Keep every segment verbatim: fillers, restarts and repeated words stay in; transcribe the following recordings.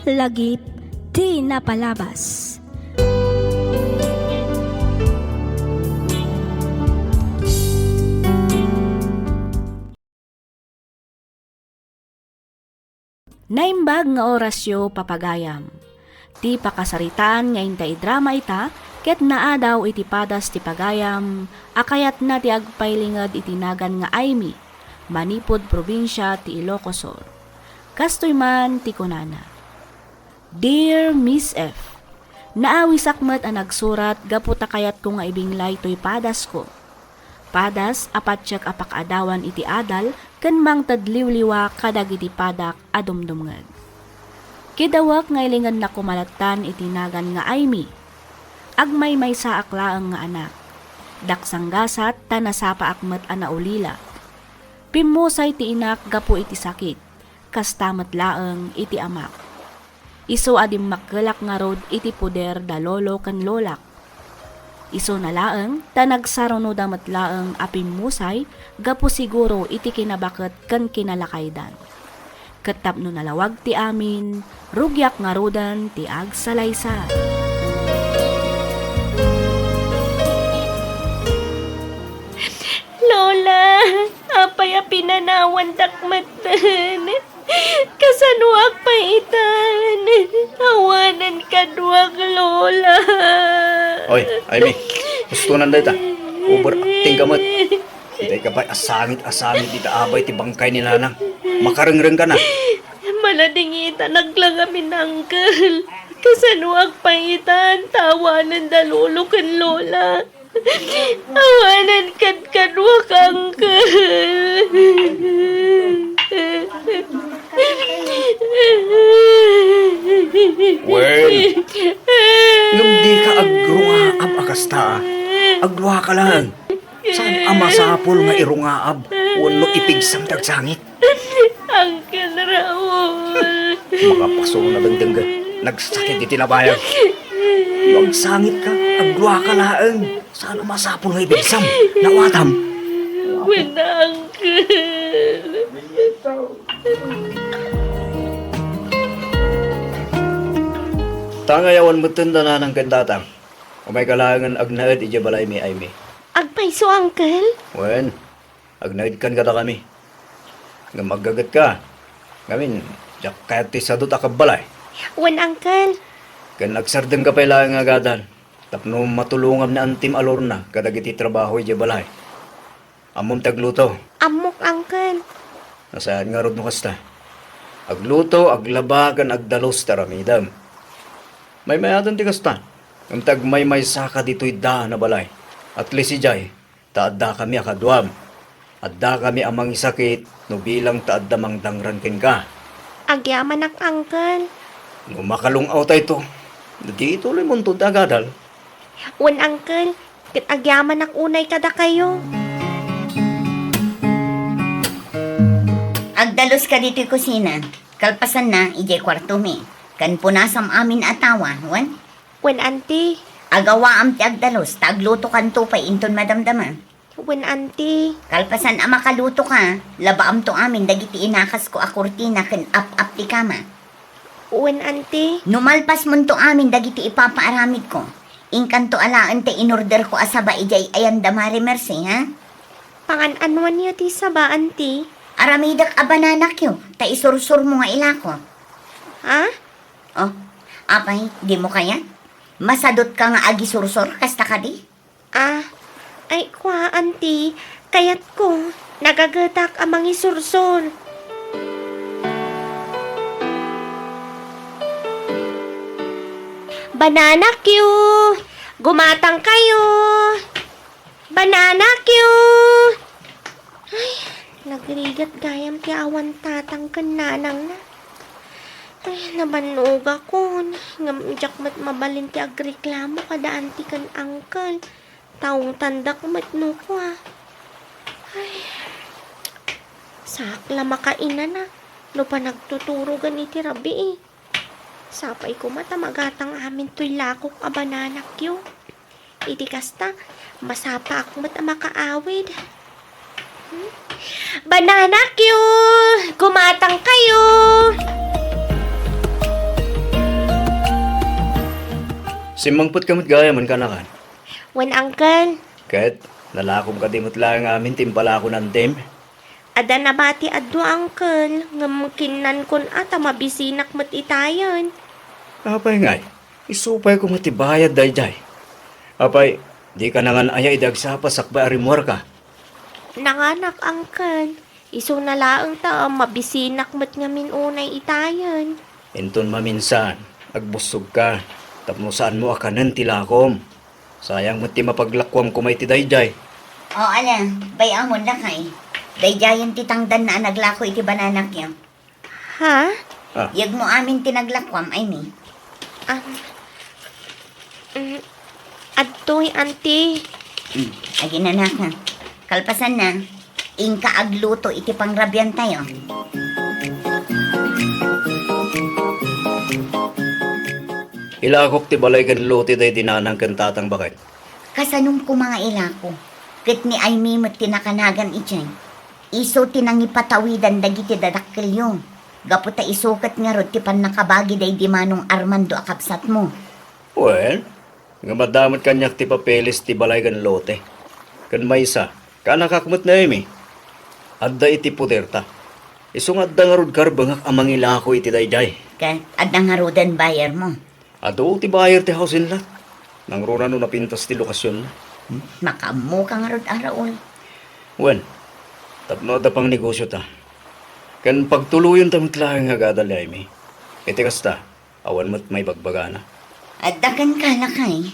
Lagip ti napalabas. Naimbag nga orasyo, papagayam. Ti pakasaritaan nga inta idrama ita ket naadaw iti padas ti pagayam a kayatna ti agpailinged iti nagan nga Aimee, manipud probinsia ti Ilocos Sur. Kastoy man ti kunana, "Dear Miss F, naawisak met a nagsurat gapu ta kayatko nga ibinglay toy padasko. Padas a patiek a pakaadawan iti adal ken mangted liwliwa kadagiti padak a dumdumngeg. Kidawek nga ilingedna koma lattan iti nagan nga Aimee. Agmaymaysaak laeng nga anak. Daksanggasat ta nasapaak met a naulila. Pimmusay ti inak gapu iti sakit, kasta met laeng iti amak. Isu a dimmakkelak ngarud iti poder da lolo ken lolak. Isuna laeng ta nagsarunoda met laeng a pimmusay gapu siguro iti kinabaket ken kinalakaydan. Ket tapno nalawag ti amin, rugiak ngaruden ti agsalaysay." Lola, apay a pinanawandak metten? Kasanoak pay itan? Awanen kaduak, Lola. Oy, Aimee, hustonan dayta. Overacting ka met. Itay ka pay a sangit a sangit dita abay ti bangkay ni nanang. Makarengreng ka na. Maladingitanak la ngamin, Uncle. Kasanoak pay itan ta awanen da lolo ken lola? Awanen kadkaduak, Uncle. Wen, ngem dika agrungaab a kasta, a. Agduaka laeng. Saan a masapul nga irungaab wenno ipigsam ti agsangit? Uncle Raul. Makapaso na dengdenggen. Nagsakit iti nabayag. No agsangitka, agduaka laeng. Saan a masapul nga ipigsam? Nawatam. Wen, Uncle. Ta nga awan metten da nanang ken tatang. Umayka laengen agnaed idiay balaymi, Aimee. Agpayso, Uncle? Wen, agnaedkan kadakami. Ngem aggagetka. Ngamin, diak kayat ti sadot a kabbalay. Wen, Uncle. Ken agsardengka pay laeng nga agadal tapno matulongam ni Antim a Lorna kadagiti trabaho idiay balay. Ammom ti agluto? Ammok, Uncle. Nasayaat ngarud no kasta. Agluto, aglaba, ken agdalus ti aramidem. Maymayaten ti kasta. Ngem ta agmaymaysaka ditoy daan a balay. At least idiay, ta addakami a kaduam. Addakami a mangisakit no bilang ta adda mangdangran kenka. Agyamanak, Uncle. No makalung-awtayto, ditoy ituloymonto ti agadal. Wen, Uncle, ket agyamanak unay kadakayo. Agdaluska ditoy kusina, kalpasanna, idiay kuartomi, ken punasam amin a tawa, wen? Wen, Auntie. Agawaam ti agdalus, ta aglutokanto pay inton madamdama. Wen, Auntie. Kalpasan a makalutoka, labaamto amin dagiti inakasko a kurtina ken ap-ap ti kama. Wen, Auntie. No malpasmonto amin dagiti ipapaaramidko, inkanto alaen ti inorderko a saba idiay ayanda Mare Mercy, ha? Pangan-anuanyo ti saba, Auntie? Aramidek a bananakyo, ta isursurmo nga ilako. Ha? Oh, apay, dimo kayat? Masadutka nga agisursor, kasta kadi? Ah, ay, kua, Auntie, kayatko, nagagetak a mangisursor. Banana cue! Gumatang kayo! Banana cue! Ay, nagrigat gayam ti awan tatang ken nanangna. Ay, nabannogakon, ngem diak met mabalin ti agreklamo kada anti ken angkel. Tawtandak met no kua. Ay, saak la makainana no panagtuturogan iti rabii. Sapay koma ta magatang amin toy lakok a banana cue. Iti kasta, masapaak met a makaawid. Hmm? Banana cue! Gumatang kayo! Simmangpetka met gayam, kaanakan? Wen, Uncle. Ket, nalakom kadi met laeng amin ti impalako ni Antim? Adda nabati a dua, Uncle, ngem kinnankon a ta mabisinak met itayen. Apay ngay, isu pay koma ti bayad daydiay. Apay, dika nangan-aya idi agsapa sakbay a rimmuarka? Nanganak, Uncle. Isuna laeng ta mabisinak met ngamin unay itayen. Inton maminsan, agbussogka, tapno saanmo a kanen ti lakom. Sayang met ti mapaglakuam koma iti daydiay. O, ala, bay-amon, lakay. Daydiayen ti tangdanna a naglako iti bananakyo. Ha? Ah. Yegmo amin ti naglakuam, Aimee. Ah. Mm, adtoy, Auntie. Mm, aginanaka. Kalpasanna, inka agluto iti pangrabiantayo. Ilakok ti balay ken lote daydi nanang ken tatang, baket. Kasanom koma nga ilako? Ket ni Aimee met ti nakanagan idiay. Isu ti nangipatawidan dagiti dadakkelyo. Gapu ta isu ket ngarud ti pannakabagi daydi Manong Armando a kabsatmo. Wen, ngem adda met kaniak ti papeles ti balay ken lote. Ken maysa, kaanakak met ni Aimee. Adda iti poderta. Isu nga adda ngarud karbengak a mangilako iti daydiay. Ket adda ngaruden bayarmo? Adu ti buyer ti housing lot. Nangruna no napintas ti lokasionna. Hmm? Makaammoka ngarud a, Raul. Wen, tapno adda pangnegosiota. Ken pagtuloyenta met laeng nga agadal ni Aimee. Iti kasta, awan met maibagbagana. Adda kenka, lakay.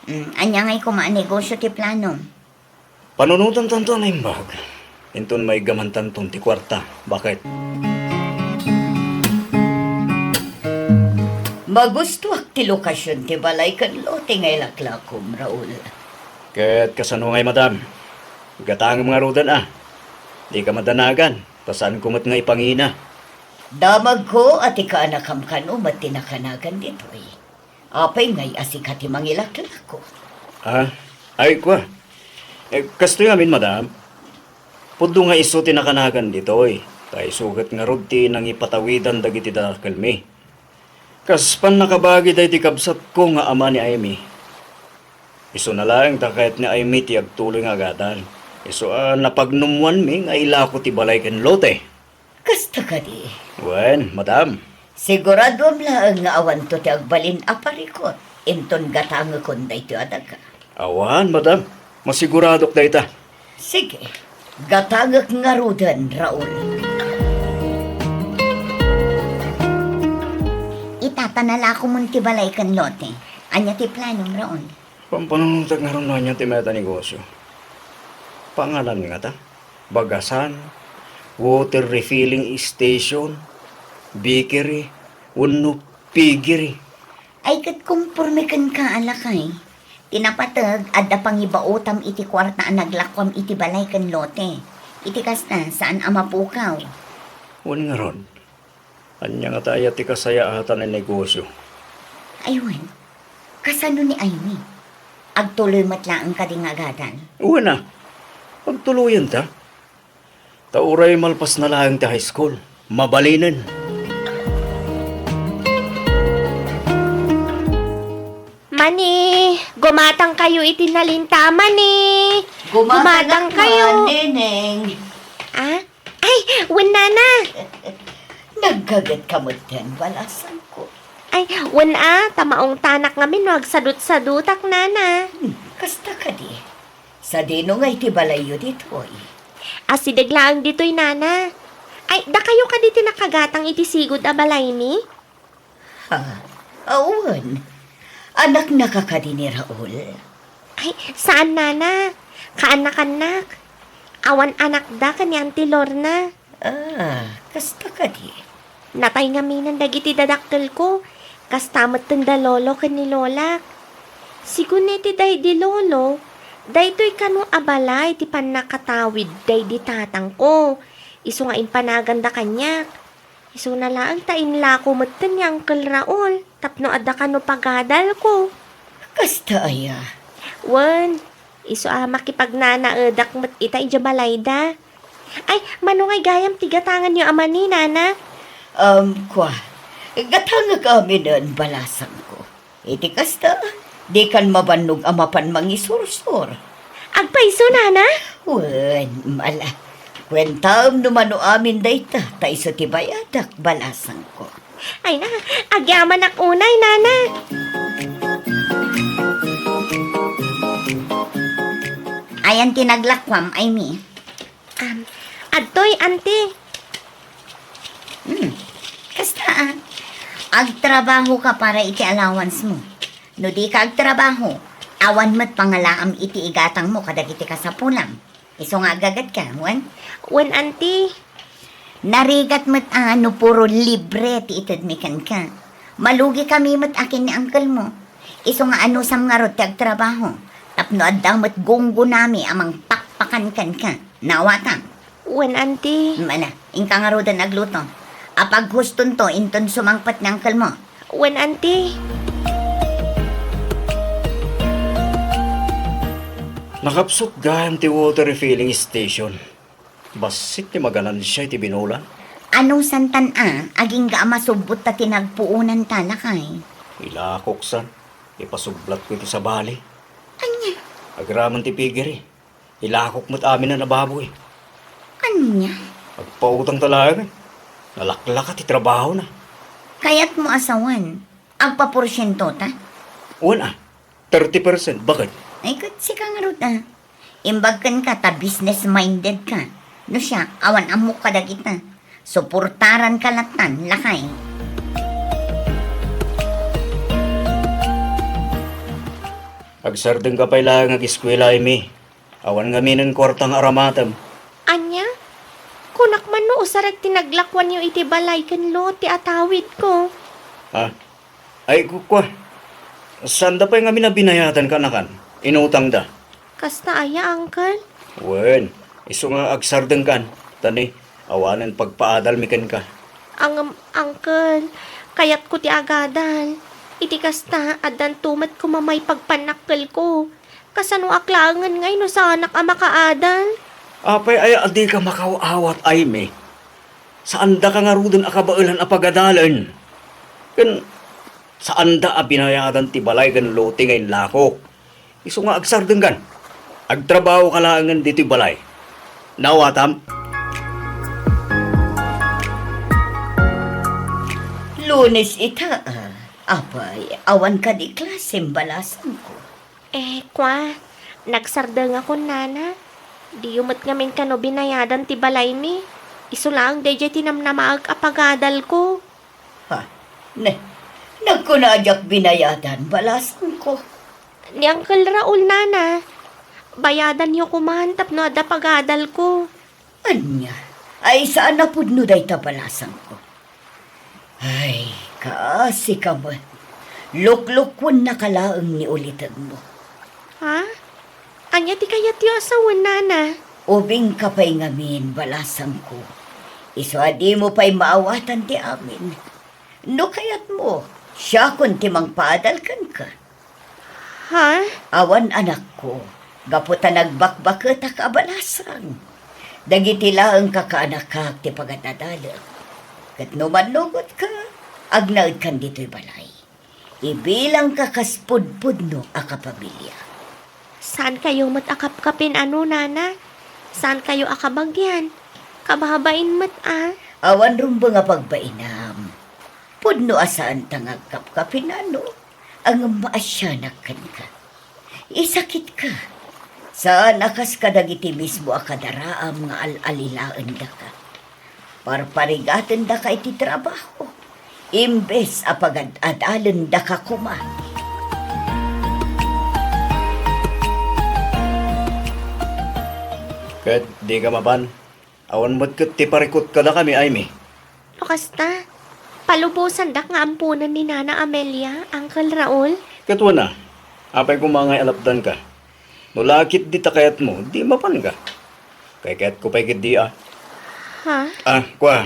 Mm, ania ngay koma a negosio ti planom? Panunotantanto a naimbag. Inton maiggamantanton ti kuarta. Baket? Magustuak ti lokasion ti balay ken lote nga ilaklakom, Raul. Ket kasano ngay, madam? Gatangem ngaruden a. Dika madanagan, ta saanko met nga ipangina. Damagko a ti kaanakam kano met ti nakanagan ditoy. Apay ngay a sika ti mangilaklako? Ah, ay, kua. Eh, kastoy amin, madam. Pudno nga isu ti nakanagan ditoy, ta isu ket ngarud ti nangipatawidan dagiti dadakkelmi. Kas pannakabagi daydi kabsatko nga ama ni Aimee. Isuna laeng ta kayat ni Aimee ti agtuloy nga agadal. Isu a napagnummoanmi nga ilako ti balay ken lote. Kasta kadi? Wen, madam. Siguradoam laeng nga awanto ti agbalin a parikut inton gatangekon daytoy a daga. Awan, madam. Masiguradok dayta. Sige. Gatangek ngaruden, Raul. Ita ta nalakomon ti balay ken lote. Ania ti planom, Raul? Pampanunotek ngarud no ania ti mayat a negosio. Panganan ngata? Bagasan, water refilling station, bakery, wenno piggery. Ay, ket komporme kenka a lakay. Ti napateg, adda pangibaotam iti kuarta a naglakuam iti balay ken lote. Iti kasta, saan a mapukaw. Wen ngarud, ania ngata aya ti kasayaatan a negosio? Ay wen, kasano ni Aimee? Agtuloy met laeng kadi nga agadal? Wen a, agtuloyenta. Ta uray malpasna laeng ti high school, mabalinen. Mani, gumatangkayo iti nalinta, mani. Gumatangak, gumatangkayo, Neneng. Ah? Ay, wen, nana. Naggagetka metten, balasangko. Ay, wen a, ta maungtanak ngamin no agsadutsadutak, nana. Hmm, kasta kadi. Sadino ngay ti balayyo ditoy? Asideg laeng ditoy, nana. Ay, dakayo kadi ti nakagatang iti sigud a balaymi? Ha? Awan. Anaknaka kadi ni Raul? Ay, saan, nana. Kaanakannak. Awan anakda ken ni Auntie Lorna. Ah, kasta kadi? Natay ngaminen dagiti dadakkelko. Kasta metten da lolo ken ni lolak. Sigun iti daydi lolo, daytoy kano a balay ti pannakatawid daydi tatangko. Isu nga impanaganda kaniak. Isuna laeng ta inlako metten ni Uncle Raul tapno adda kano pagadalko. Kasta aya? Wen, isu a makipagnanaedak met ita idiay balayda. Ay, mano ngay gayam ti gatanganyo a mani, nana? Um, kua, gatangek aminen, balasangko. Iti kasta, Dikan mabannog a mapan mangisursor. Agpayso, nana? Wen, mala. Kuentaem no mano amin dayta, ta isu ti bayadak, balasangko. Ay na, agyamanak unay, nana. Ayan ti naglakuam, Aimee. Um, adtoy, anti. Hmm. Kasta, ah. Agtrabaho ka para iti allowance mo. No di ka agtrabaho, awan met pangalaam iti igatang mo kadagiti kasapulam. Isu nga aggagat ka, wen? Wen, anti. Narigat met a no puro libre ti itedmi kenka. Malugi kami met akin ni uncle mo. Isu nga anusam ngarud ti agtrabaho. Tapno adda met gunggonami a mangpakpakan kenka. Nawatam. Wen, anti. Mana, inka ngaruden agluto. Apaghustonto inton sumangpet ni uncle mo. Wen, anti. Nakapsut gayam ti water refilling station. Bassit ti maganansia iti binulan. Anusantan a, agingga a masubbot ta ti nagpuonanta, lakay. Ilakoksan, ipasublatko iti sabali. Ania? Agraman ti pigiri. Ilakok met amin a baboy. Ania? Agpautang ta laeng. Nalaklaka ti trabahona. Kayatmo a sawen, agpaporsiento ta? Wen a, thirty percent, baket. Ay, ket sika ngarud a. Imbag kenka ta business-minded ka. No siak, awan ammok kadagita. Suportaranka lattan, lakay. Agsardengka pay laeng ageskuela, Aimee. Awan ngaminen kuarta nga aramatem. Ania? Kunak man no usarek ti naglakuanyo iti balay ken lote a tawidko. Ha? Ay, ku-, kua. Saanda pay ngamin a binayadan kanakan. Inutangda. Kasta aya, uncle? Wen, isu nga agsardengkan. Ta ni, awanen pagpaadalmi kenka. Angem, uncle, kayatko ti agadal. Iti kasta, addanto met koma maipagpannakkelko. Kasanoak laengen ngay no saanak a makaadal? Apay aya a dika makaw-awat, Aimee? Saandaka ngaruden a kabaelan a pagadalen. Ken saanda a binayadan ti balay ken lote nga inlakok. Isu nga agsardengkan. Agtrabahoka laengen ditoy balay. Nawatam? Lunes ita, ah. Apay, awan kadi klasem balasangko. Eh, kua, nagsardengakon, nana. Diyo met ngamin kano binayadan ti balaymi. Isu laeng daydiay ti namnamaek a pagadalko. Ha? Ne, nagkuna a diak binayadan, balasangko. Ni Uncle Raul, nana. Bayadanyo koman tapno adda pagadalko. Ania? Ay, saan a pudno dayta, balasangko. Ay, kaasi ka met. Luklukkuennaka laeng ni ulitegmo. Ha? Ania ti kayatyo a sawen, nana? Ubingka pay ngamin, balasangko. Isu a dimo pay maawatan ti amin. No kayatmo, siakon ti mangpaadal kenka. Ha? Awan, anakko, gapu ta nagbakbaketak a balasang. Dagiti laeng kakaanakak ti pagad-adalek. Ket no mannugotka, agnaedkan ditoy balay. Ibilangka kas pudpudno a kapamilya. Saankayo met a kapkapin-ano, nana? Saankayo a kabagian? Kababain met a. Awan rumbeng a pagbainam. Pudno a saanta nga agkapkapin-ano, ngem maasianak kenka. Isakitka. Saan a kas kadagiti mismo a kadaraam nga al-alilaendaka. Parparigatendaka iti trabaho, imbes a pagad-adalendaka koma. Ket dika mapan? Awan met ket ti parikut kadakami, Aimee. No kasta, palubosandak nga amponen ni Nana Amelia, Uncle Raul. Ket wen a, apay koma nga alapdanka? No la ketdi ta kayatmo, di mapanka. Kaykayatko pay ketdi a. Ha? Ah, kua.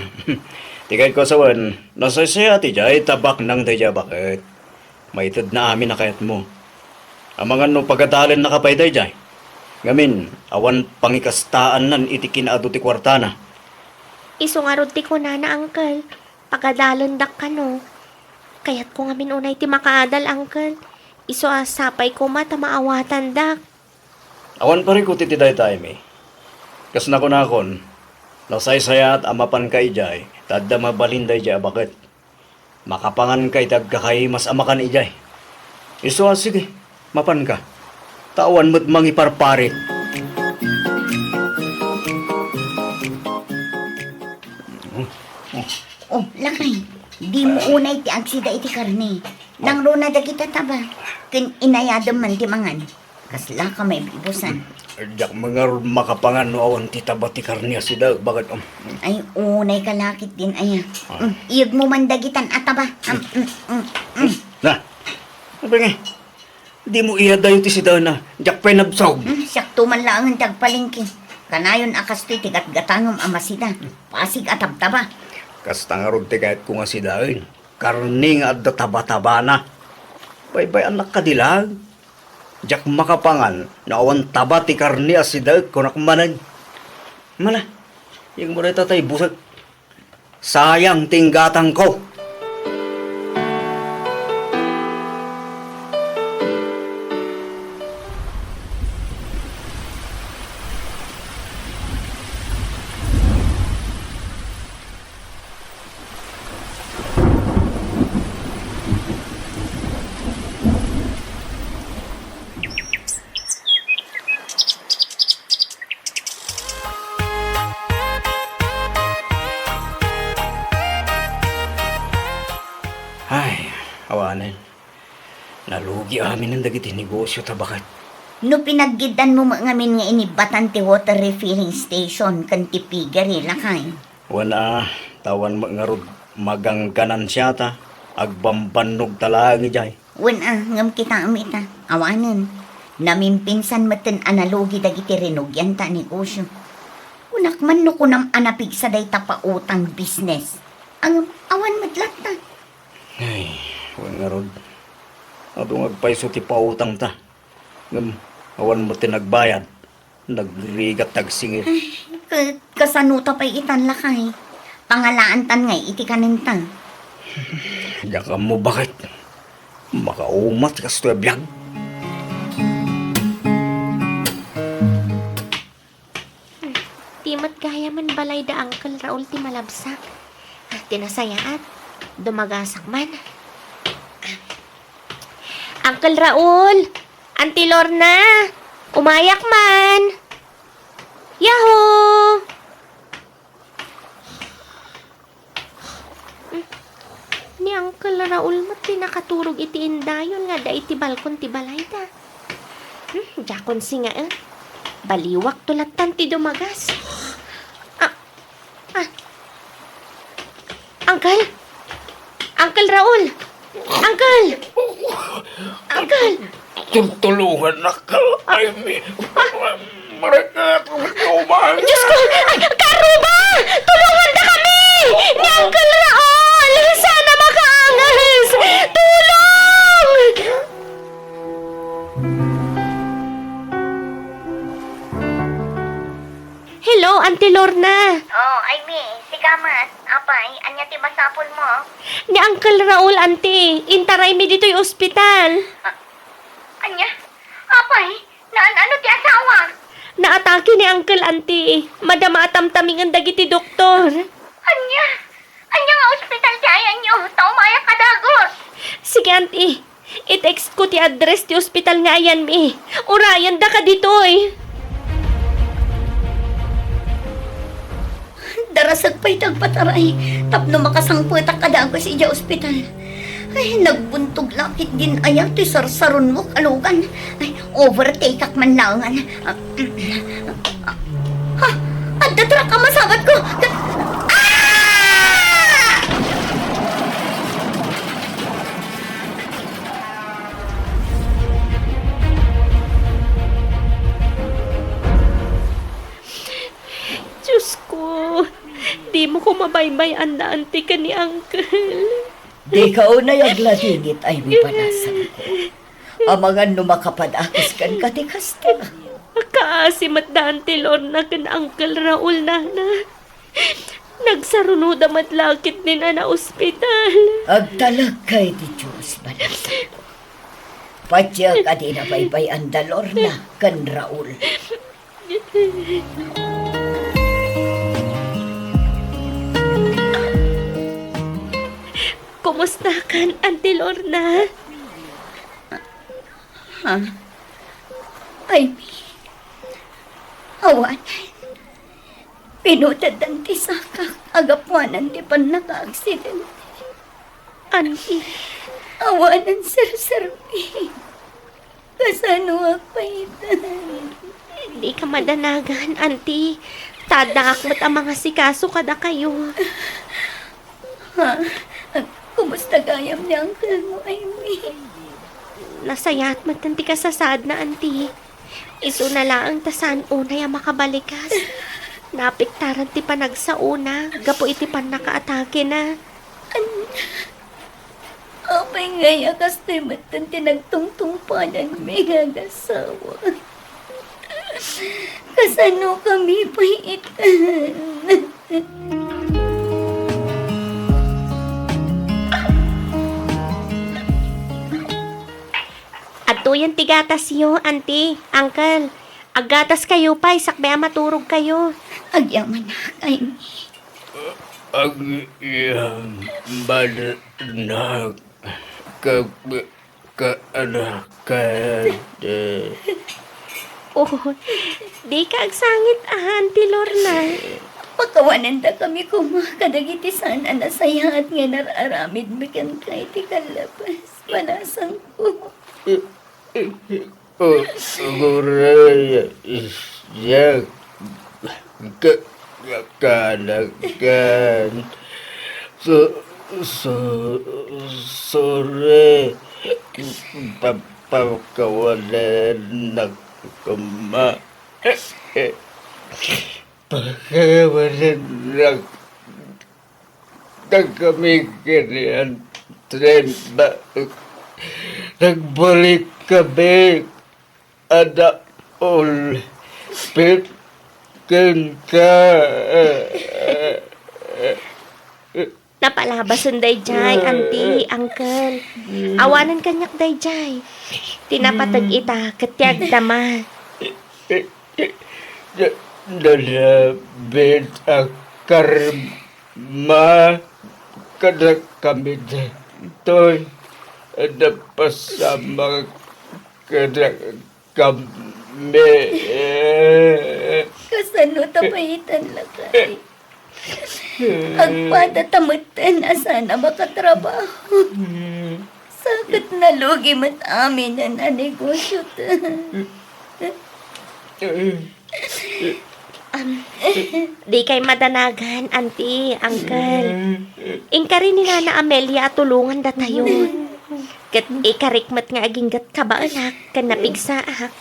Ti kayatko a sawen, nasaysayat idiay ta baknang daydiay a baket. Maitedna amin a kayatmo. Amangan no pagadalennaka pay daydiay. Ngamin, awan pangikastaannan iti kinaadu ti kuartana. Isu ngarud ti kunana, uncle. Pagadalendak kano. Kayatko ngamin unay ti makaadal, uncle. Isu a sapay koma ta maawatandak. Awan parikut iti dayta, Amy. Kas nakunakon, nasaysayaat a mapanka idiay, ta adda mabalin daydiay a baket. Makapanganka iti agkakaimas a makan idiay. Isu a, sige, mapanka. Ta awan met mangiparparit. Oh, lakay, dimo unay ti agsida iti karne. Nangruna dagita taba, ken inayadem man ti mangan. Kasla ka maibibusan. Diak mangarud makapangan no awan ti taba ti karne a sida, baket, um. Ay, unay ka lakit din, aya. Ah. Mm, iyegmo man dagitan a taba. Am, mm, mm, mm. Na, sabi nga, di mo iyadayo ti sidaenna, diak pay nabsog. Mm, siakto man laengen ti agpalengke. Kanayon a kastoy ti gatgatangem a masida. Pasig a tabtaba. Kasta ngarud ti kayatko nga sidaen. Karne nga adda taba-tabana. Baybay-annak kadi laeng. Diak makapangan no awan taba ti karne a sidaek, kunak manen. Mala, iyegmo dayta ta ibusek. Sayang ti inggatangko. Ay, awanen. Nalugi amin dagiti negosio ta baket. No pinaggiddanmo met ngamin nga inibbatan ti water refilling station ken ti piggery, lakay. Wen a, ta awan met ngarud magangganansiata, agbambannogta laeng idiay. Wen a, ngem kitaem ita, awanen. Namimpinsan metten a nalugi dagiti rinugianta a negosio. Kunak man no kunam a napigsa dayta pautang business. Ngem awan met latta. Ay, wen ngarud. Adu nga agpayso ti pautangta. Ngem awan met ti nagbayad. Nagrigat, nagsingir. Ay, ka-, kasano ta pay itan, lakay? Pangalaantan ngay iti kanenta. Diak ammo baket. Makaumat kastoy a biag. Ti met gayamen balay da Uncle Raul ti malabsak. Ah, ti nasayaat. Dumagasak man. Uncle Raul! Auntie Lorna! Umayak man! Yahoo! Hmm. Ni Uncle Raul met ti nakaturog iti indayon nga adda iti balkon ti balayda. Hmm, diakon singaen. Baliwakto lattan ti dumagas. Ah, ah. Uncle! Uncle Raul! Uncle! Uncle! Tultulongannak, Amy. Maragak, umalis. Diyos ko! Ay, karuba! Tulongandakami! Ni Uncle Raul! Sana makaangas! Tulong! Hello, Auntie Lorna. Oh, Amy, sika met. Apay, ania ti masapulmo? Ni Uncle Raul, Auntie. Intaraymi ditoy ospital. Ah, ania? Apay, naan-ano ti asawa? Naatake ni Uncle, Auntie. Madama a tamtamingen dagiti doktor. Ania? Ania nga ospital ti ayanyo? Ta umayak a dagus. Sige, Auntie. I-textko ti address ti ospital nga ayanmi. Urayendaka ditoy. Darasek pay ti agpataray tapno makasangpetak a dagus idiay ospital. Ay, nagbuntog lakit din aya ti sarsarunmo, kalugan. Ay, overtake-ak man laengen. Ah, Ha? Adda truck a masagatko! Ga-, ah! Diyos ko, dimo ko mabaybay-an da Auntie ken ni Uncle. Dika unay agladingit, Amy, panasangko. Amangan no makapadakes kenka ti kasta. Kaasi met da Auntie Lorna ken Uncle Raul, nana. Nagsarunoda met lakit din a naospital. Agtalagka iti Dios, banasangko. Patiek a di napaybay-an da Lorna ken Raul. Kumustakan, Auntie Lorna? Ha? Ay, awan. Pinuteddan ti sakak a gapuanan ti pannakaaksidente. Auntie. Awanen serserbi. Kasano a paitan? Dika madanagan, Auntie. Ta addaak met a mangasikaso kadakayo. Ha? Kumusta gayam ni uncle mo, Amy? Nasayaat met ti kasasaadna, Auntie. Isuna laeng ta saan unay a makabalikas. Naapektaran ti panagsaona gapu iti pannakaatakena. An-, apay ngay a kastoy metten ti nagtungtungpalanmi nga agasawa? Kasano kami pay itan? Adtoyen ti gatasyo, Auntie, Uncle. Aggatas kayo pay sakbay a maturog kayo. Agyamanak, Amy. Agyamanak, ka-, kaanakan. Oh, dika agsangit, Auntie Lorna. Pakawanendakami koma kadagiti saan a nasayaat nga inar-aramidmi kenka iti kallabas, manasangko. O, uray, siak, ka-, ka-, kaanakan. So, so, sorry. Pa-, pakawalennak koma. Pakawalennak. Dagkami ken ni Antre, ba-, nagbalik kami. Ada ulpit kenka. Napalabasen dayjay, Auntie, Uncle. Awanen kaniak dayjay. Ti napateg ita ket ti agdama. Da-, dalabit a karma kadakami daytoy. Napasamak kadakami. Kasano ta paitan, lakay? Agpada ta metten a saan a makatrabaho. Sa ket nalugi met aminen a negosyo ta. Am, dikay madanagan, Auntie, Uncle. Inkari ni Nana Amelia a tulongan datayo. Ket ikarik met nga aginggat kabaelak ken napigsaak.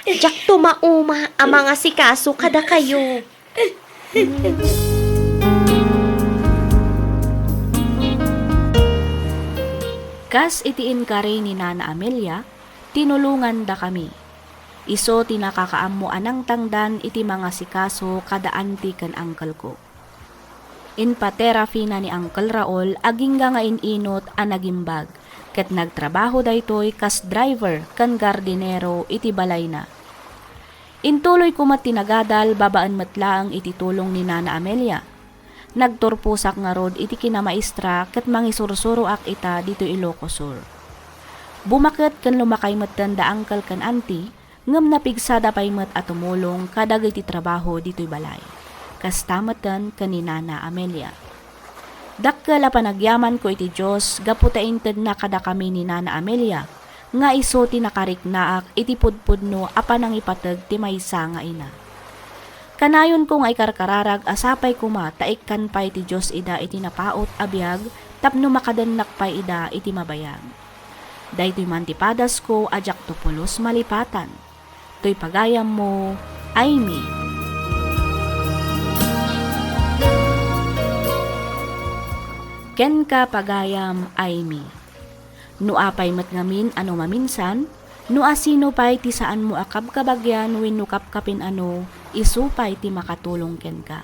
Diak tumauma a mangasikaso kadakayo. Kas iti inkari ni Nana Amelia, tinulongandakami. Isu ti nakakaammo a nangtangdan iti mangasikaso kada anti ken angkelko. Inpa-therapy-na ni Uncle Raul agingga nga in-inut a nagimbag, ket nagtrabaho daytoy kas driver ken gardinero iti balayna. Intuloy koma ti nagadal babaen met laeng iti tulong ni Nana Amelia. Nagturposak ngarud iti kinamaestra ket mangisursuroak ita ditoy Ilocos Sur. Bumaket ken lumakay metten da uncle ken auntie, ngem napigsada pay met a tumulong kadagiti trabaho ditoy balay. Kasta metten ken ni Nana Amelia. Dakkel a panagyamanko iti Dios gapu ta intedna kadakami ni Nana Amelia nga isu ti nakariknaak iti pudpudno a panangipateg ti maysa nga ina. Kanayonko nga ikarkararag a sapay koma ta ikkan pay ti Dios ida iti napaut a biag tapno makadennak pay ida iti mabayag. Daytoy man ti padasko a diakto pulos malipatan. Toy pagayammo, Aimee. Kenka, pagayam, Aimee. No apay met ngamin a no maminsan, no asino pay ti saanmo a kabkabagyan wenno kapkapin-ano, isu pay ti makatulong kenka.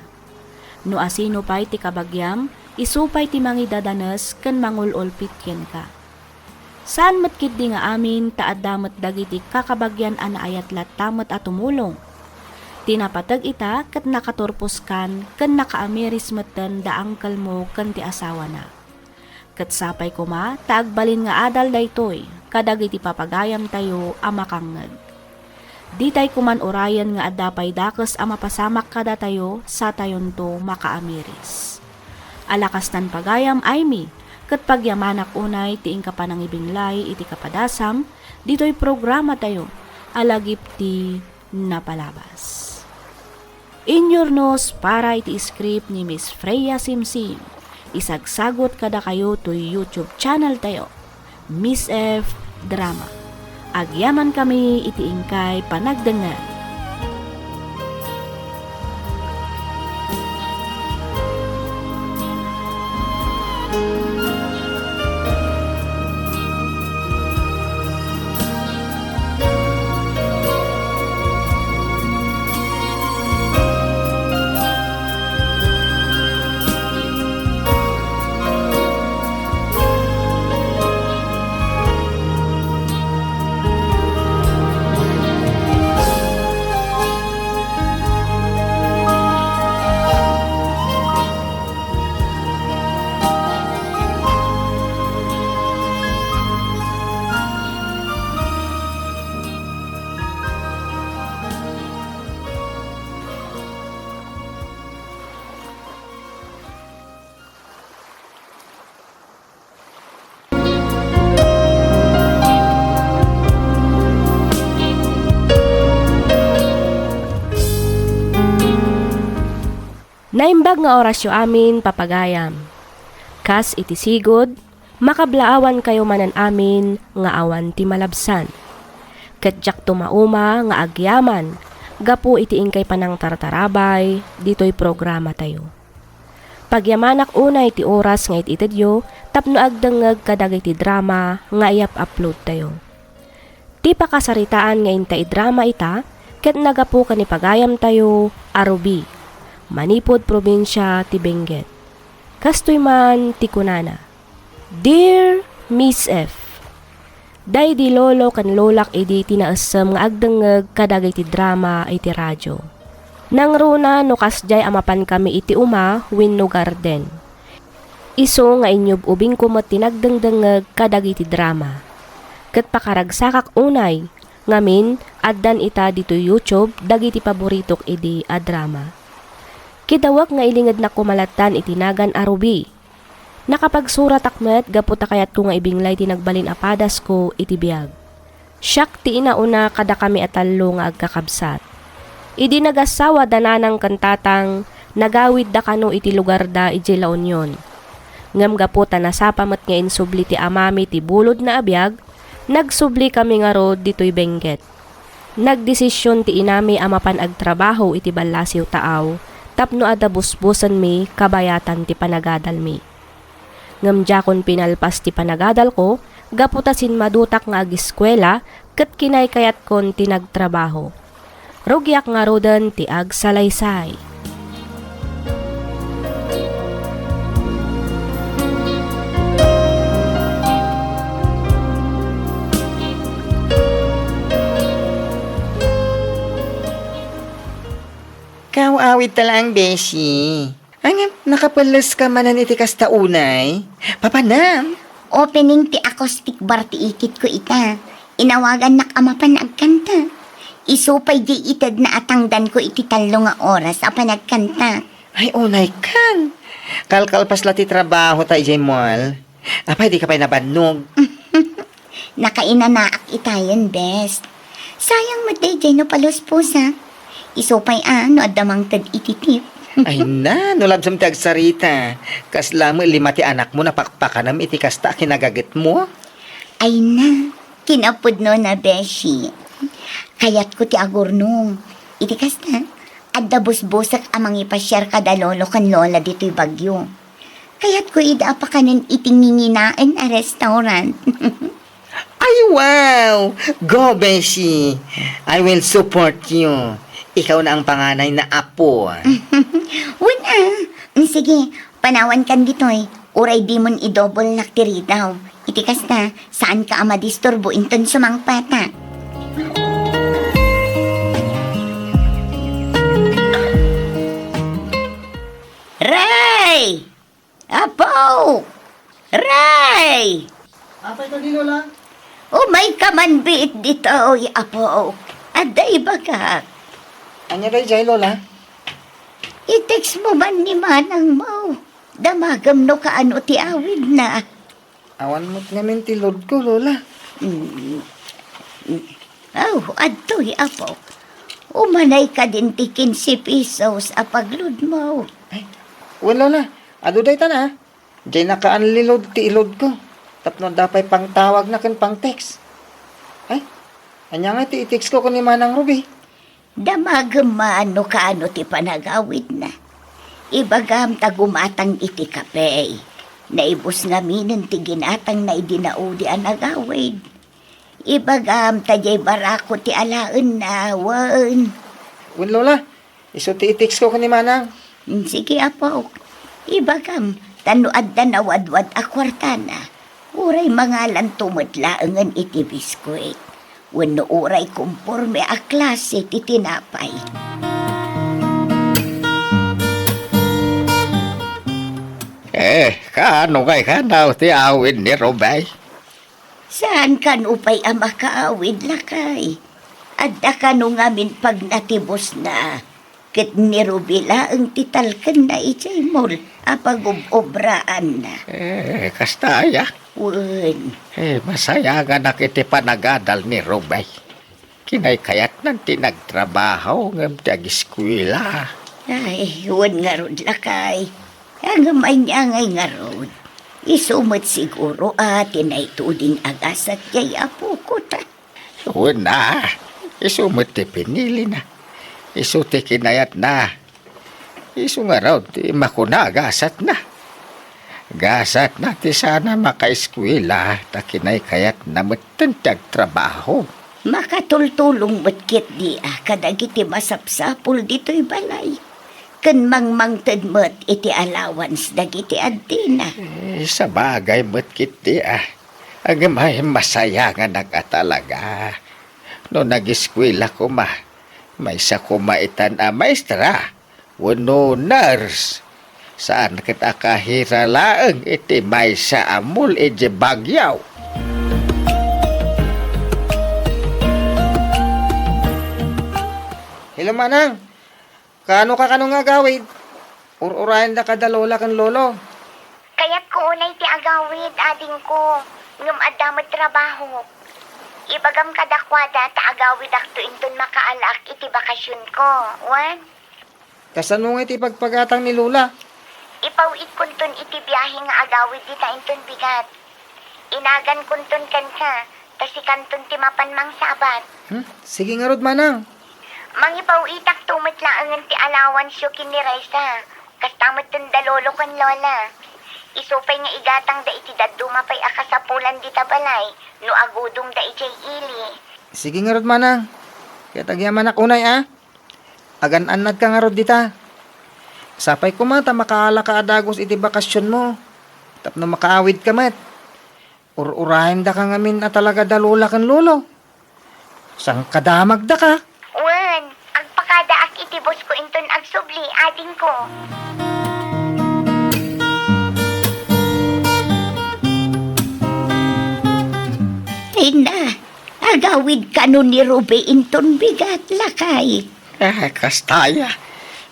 No asino pay ti kabagiam, isu pay ti mangidadanes ken mangul-ulpit kenka. Saan met ketdi nga amin ta adda met dagiti kakabagian a naayat latta met a tumulong. Ti napateg ita ket nakaturposkan ken nakaamiris metten da uncle mo ken ti asawana. Ket sapay koma ta agbalin nga adal daytoy kadagiti papagayamtayo a makangngeg. Ditay koman urayen nga adda pay dakes a mapasamak kadatayo satayonto makaamiris. Ala kastan pagayam, Aimee, ket pagyamanak unay ti inka panangibinglay iti kapadasam ditoy programatayo a Lagip ti Napalabas. Inyurnos para iti script ni Miss Freya Simsim. Isagsagut kadakayo toy YouTube channel tayo, Miss F Drama. Agyamankami iti inkay panagdengngeg. Naimbag nga orasyo amin, papagayam. Kas iti sigud, makablaawankayo manen amin nga awan ti malabsan. Ket diakto mauma nga agyaman gapu iti inkay panangtartarabay ditoy programatayo. Pagyamanak unay ti oras nga it-itedyo tapno agdengngeg kadagiti drama nga iyap-uploadtayo. Ti pakasaritaan nga inta idrama ita ket nagapu ken ni pagayamtayo a Ruby, manipud probinsia ti Benguet. Kastoy man ti kunana, "Dear Miss F, daydi lolo ken lolak idi ti naessem nga agdengngeg kadagiti drama iti radio. Nangruna no kasdiay a mapankami iti uma wenno garden. Isu nga inyub-ubingko met ti nagdengdengngeg kadagiti drama. Ket pakaragsakak unay, ngamin, addan ita ditoy YouTube dagiti paboritok idi a drama. Kidawek nga ilingednak koma lattan iti nagan a Ruby. Nakapagsuratak met gapu ta kayatko nga ibinglay ti nagbalin a padasko iti biag. Siak ti inauna kadakami a tallo nga agkakabsat. Idi nagassawa da nanang ken tatang, nagawidda kano iti lugarda idiay La Union. Ngem gapu ta nasapa met nga insubli ti amami ti bulodna a biag, nagsublikami ngarud ditoy Benguet. Nagdesision ti inami a mapan agtrabaho iti ballasiw taaw tapno adda busbosenmi kabayatan ti panagadalmi. Ngem diakon pinalpas ti panagadalko gapu ta simmadutak nga agiskuela ket kinaykayatkon ti nagtrabaho. Rugiak ngaruden ti agsalaysay. Kaw-awidta laeng, beshi. Ngem, nakapelleska manen iti kasta unay? Papanam? Opening ti acoustic bar ti ikitko ita. Inawagannak a mapan agkanta. Isu pay diay itedna a tangdanko iti tallo nga oras a panagkanta. Ay, unay kan. Kalkalpas la ti trabaho ta idiay mall. Apay, dika pay nabannog? Nakainanaak itayen, bes. Sayang met daydiay no palusposak. Isu pay a no adda mangted iti tip. Ay na, no labsam ti agsarita. Kasla met lima ti anakmo napakpakanem iti kasta a kinagagetmo? Ay na, kinapudnona, beshi. Kayatko ti agurnong. Iti kasta, adda busbosek a mangipasiar kada lolo ken lola ditoy Baguio. Kayatko ida a pakanen iti nginginaen a restaurant. Ay, wow! Go, beshi! I will support you. Ikaw na ang panganay na apo. Wen a. Sige, panawankan ditoy. Uray dimon i-double-nak ti ridaw. Iti Kasta, saanka a madisturbo inton sumangpeta. Ray! Apo! Ray! Apay kadi, Lola? Umayka man biit ditoy, Apo. Adda ibagak. Ania daydiay, Lola? I-text mo man ni manangmo. Damagem no kaano ti awidna. Awan met ngamin ti loadko, Lola. Mm. Mm. Aw, adtoy, Apo. Umanay kadin ti kinse pesos a pag-load mo. Ay, wen, Lola. Adu dayta na, ah. Diay naka-unload ti i-loadko. Tapno adda pay pangtawagna ken pang-text. Ay, ania nga ti i-text ko ken ni Manang Ruby? Damagem man no kaano ti panagawidna. Ibagam ta gumatang iti kape. Naibus ngaminen ti ginatangna idi naudi a nagawid. Ibagam ta diay barako ti alaenna, wen. Wen, Lola. Isu ti i-text ko ken ni Manang. Mm, sige, Apo. Ibagam, ta no adda nawadwad a kuartana, uray mangalanto met laengen iti biskuit. Wenno uray komporme a klase ti tinapay. Eh, kaano ngay kanaw ti awid ni Rubay? Saan kano pay a makaawid, lakay? Adda kano ngamin pagnatibusna, ket ni Ruby laeng ti talkenna idiay mall a pagub-obraanna. Eh, kasta aya? Wen. Eh, masayanganak iti panagadal ni Ruby. Kinaykayatnan ti nagtrabaho ngem ti agiskuela. Ay, wen ngarud, lakay. Ngem ania ngay ngarud? Isu met siguro a ti naituding a gasat diay apoko ta. Wen a, isu met ti pinilina. Isu ti kinayatna. Isu ngarud ti makuna a gasatna. Gasatna ti saan a makaeskuela ta kinaykayatna metten ti agtrabaho. Makatultulong met ketdi a kadagiti masapsapul ditoy balay, ken mangmangted met iti allowance dagiti addina. Eh, sabagay met ketdi a. Ngem ay, masayanganak a talaga. No nageskuela koma, maysa koma itan a maestra wenno nurse. Saan ket a kahira laeng iti maysa a mall idiay Baguio. Hello, Manang. Kaano ka kano nga agawid? Ur-urayendaka da Lola ken Lolo. Kayatko unay ti agawid, adingko, ngem adda met trabaho. Ibagam kadakuada ta agawidakto inton makaalaak iti bakasionko, wen? Kasano ngay ti ipagpagatang ni Lola? Ipaw-itkonton iti biahe nga agawid dita inton bigat. Inagankonton kenka, ta sikanton ti mapan mangsabat. Hmm? Sige ngarud, Manang. Mangipaw-itakto met laengen ti allowance-yo ken ni Raisa. Kasta metten da Lolo ken Lola. Isu pay nga igatangda iti dadduma pay a kasapulan dita balay no agudongda idiay ili. Sige ngarud, Manang. Ket agyamanak unay, a. Agan-annadka ngarud dita. Sapay koma ta makaalaka a dagus iti bakasionmo tapno makaawidka met. Ur-urayendaka ngamin a talaga da Lola ken Lolo. Sangkadamagdaka. Wen, agpakadaak iti bosko inton agsubli, adingko. Ay na, agawid kano ni Ruby inton bigat, lakay. Eh, kasta aya.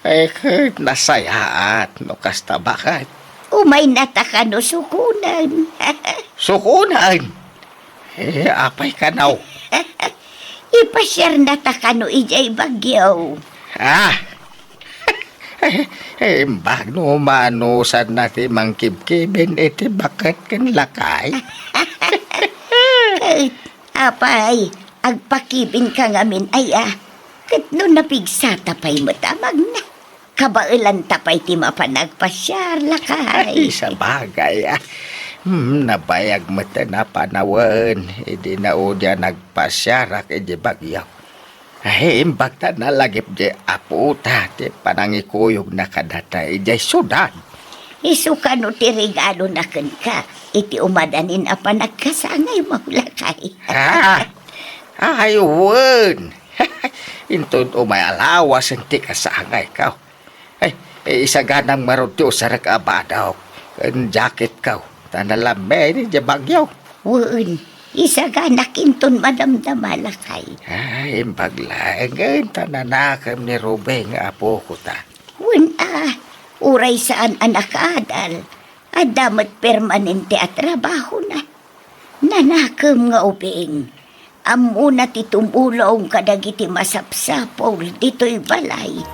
Eh, ket nasayaat no kasta baket. Umaynata kano sukonen. Sukonen? Eh, apay kano? Ipasiarnata kano idiay Baguio. Ah! Eh, imbag no manusanna ti mangkibkibin iti baket ken lakay. Ket, apay, agpakibinka ngamin aya. Ket no napigsata pay met a magna, kabaelanta pay ti mapan agpasiar, lakay. Ay, sabagay, a. Hmm, nabayag met a panawen idi naudi a nagpasiarak idi Baguio. Ay, imbag ta nalagip di Apo ta ti panangikuyogna kadata idiay siudad. Isu kano ti regalona kenka, iti umadanin a panagkasangaymo, lakay. Ah, ay, wen. Inton umay a lawasen ti kasangayko. Ay, isaganam ngarud ti usarek a badok ken jacketko, ta nalammeni diay bagyo. Wen, isaganak inton madamdama, lakay. Ay, imbag laengen ta nanakem ni Ruby nga apoko ta. Wen a, uray saan a nakaadal, adda met permanente a trabahona. Nanakem nga ubing, ammona ti tumulong kadagiti masapsapul ditoy balay.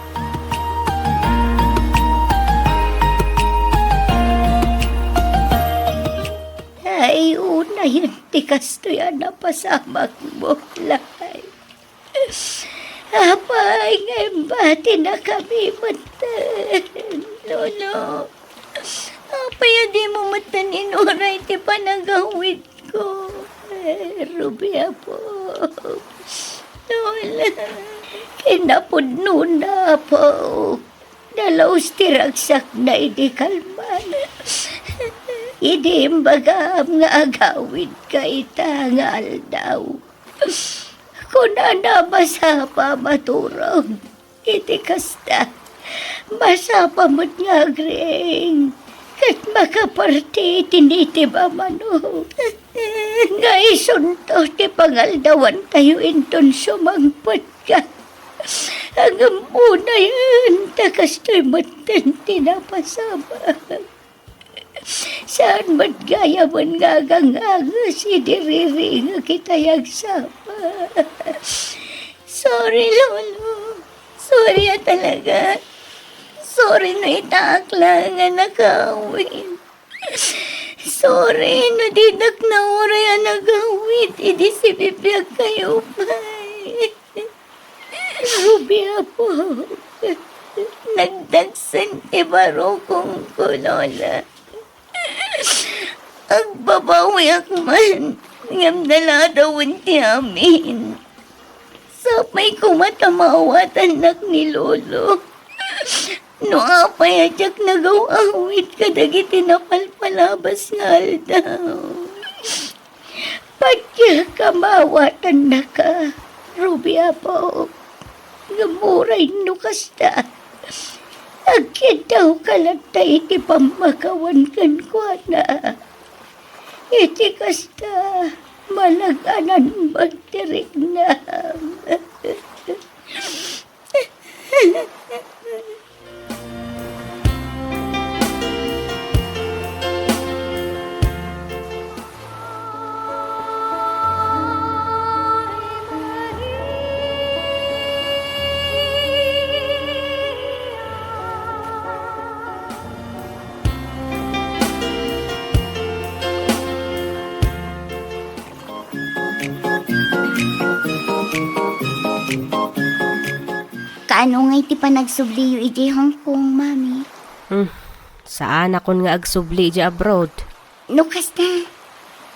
Ay, unayen ti kastoy a napasamakmo, lakay. Apay nga imbatinakami metten, Lolo? Apay a dimo metten inuray ti panagawidko? Eh, Ruby, Apo. Lola, kinapudnona, Apo. Nalaus ti ragsakna idi kalman. Idi imbagam nga agawidka ita nga aldaw. Kunana, masapa a maturog iti kasta. Masapa met nga agriing ket makaparti iti nitib a manok. Nga isunto ti pangaldawantayo inton sumangpetka. Ngem unayen ta kastoy metten ti napasamak. Saan met gayamen nga aganganges idi riringek itay agsapa. Sorry, Lolo. Sorry a talaga. Sorry no itaak laeng a nakawid. Sorry no dinak nauray a nagawid idi sibibiagkayo pay. Ruby, Apo, nagdagsen ti barukongko, Lola. Agbabawiak man, ngem naladawen ti amin. Sapay koma ta maawatannak ni Lolo. No apay a diak nagaw-awid kadagiti napalpalabas nga aldaw. Patiek a maawatannaka, Ruby, Apo. Ngem uray no kasta, agkiddawka latta iti pammakawan kenkuana. Iti kasta, malag-anan met ti riknam. Kaano ngay ti panagsubliyo idiay Hong Kong, Mami? Hmm, saanakon nga agsubli idiay abroad. No kasta,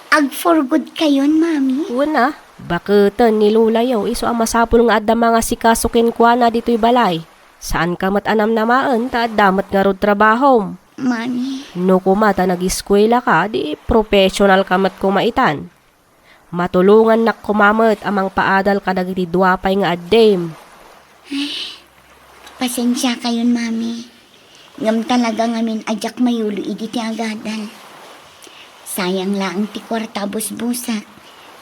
ag-for good kayon, Mami? Wen a, baketen ni Lolayo isu a masapul nga adda mangasikaso kenkuana ditoy balay. Saanka met a namnamaen ta adda met ngarud trabahom. Mami. No koma ta nagiskuelaka, di professional ka met koma itan. Matulongannak koma met a mangpaadal kadagiti dua pay nga addim. Pasensiakayon, Mami. Ngem talaga ngamin a diak mayulo idi ti agadal. Sayang laeng ti kuarta a busbusak,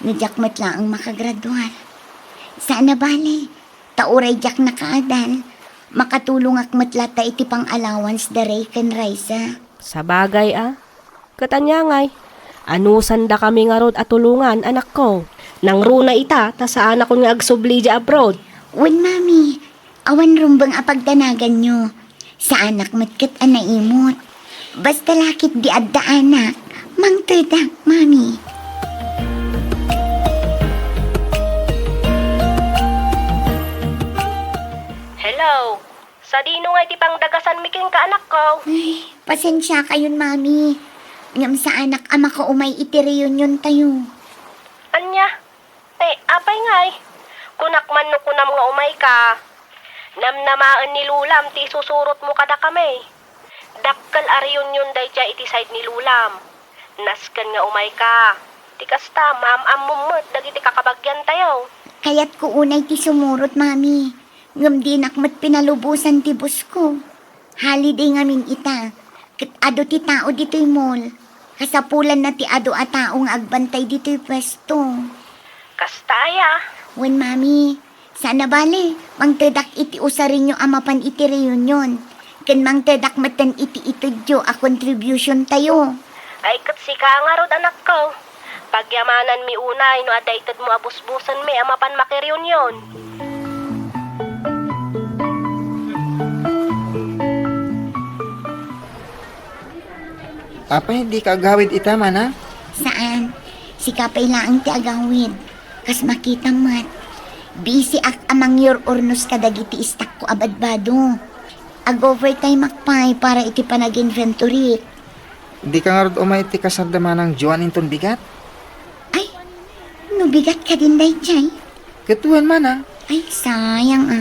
no diak met laeng makagraduar. Saan a bale, ta uray diak nakaadal, makatulongak met latta iti pang-allowance da Ray ken Raisa. Sabagay a, ket ania ngay? Anusandakami ngarud a tulongan, anakko. Nangruna ita, ta saanakon nga agsubli idiay abroad. Wen, Mami, awan rumbeng a pagdanaganyo. Saanak met ket a naimot. Basta la ketdi adda anak, mangtedak, Mami. Hello. Sadino nga iti pangdagasanmi kenka, anakko? Ay, pasensiakayon, Mami. Ngem saanak a makaumay iti reunion tayo. Ania? Te, apay ngay? Kunak man no kunam nga umayka. Namnamaen ni Lolam ti isusurotmo kadakami. Dakkel a reunion daydiay iti side ni Lolam. Nasken nga umayka. Ti kasta, maam-ammom met dagiti kakabagiantayo. Kayatko unay ti sumurot, Mami. Ngem dinak met pinalubosan ti boss ko. Holiday ngamin ita. Ket adu ti tao ditoy mall. Kasapulanna ti adu a tao nga agbantay ditoy puesto. Kasta aya? Wen, Mami. Saan a bale, mangtedak iti usarenyo a mapan iti reunion. Ken mangtedak metten iti itedyo a contribution tayo. Ay, ket sika ngarud, anakko. Pagyamananmi unay no adda itedmo a busbusenmi a mapan makireunion. Apay, dika agawid ita, Manang? Saan. Sika pay laeng ti agawid. Kas makitam met, busy ak a mangyur-urnos kadagiti istakko a badbado. Ag-overtime ak pay para iti panag-inventory. Dika ngarud umay iti kasarda, Manang Joan, inton bigat? Ay, no bigat kadin daydiay? Ket wen, Manang. Ay, sayang a.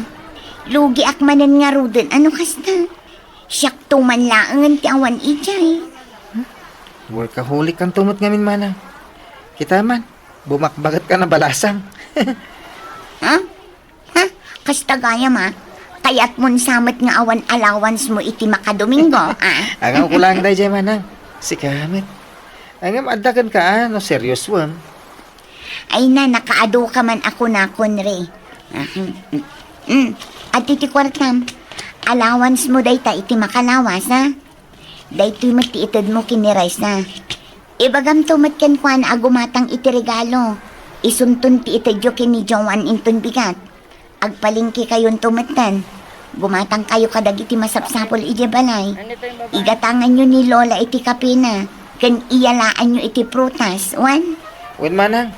Lugiak manen ngaruden a no kasta. Siakto man laengen ti awan idiay. Workaholic kanto met ngamin, Manang. Kita man, bumakbaget ka na balasang. Ha? Ha? Kasta gayam a. Kayatmon sa met nga awan allowance mo iti makadomingo, a? Angawko laeng daydiay, Manang. Sika met. Ngem adda kenka, a, no seriosoem. Ay na, nakaadu ka man a kunakon, re. Ah, mm, mm. Mm. Adtoy ti kuartam. Allowance mo dayta iti makalawas, a? Daytoy met ti itedmo ken ni Raisa. Ibagamto met kenkuana a gumatang iti regalo. Isunton ti itedyo ken ni Joan inton bigat. Agpalengkekayonto metten. Gumatangkayo kadagiti masapsapul idiay balay. Igatanganyo ni Lola iti kapena, ken iyalaanyo iti prutas, wen? Wen, Manang.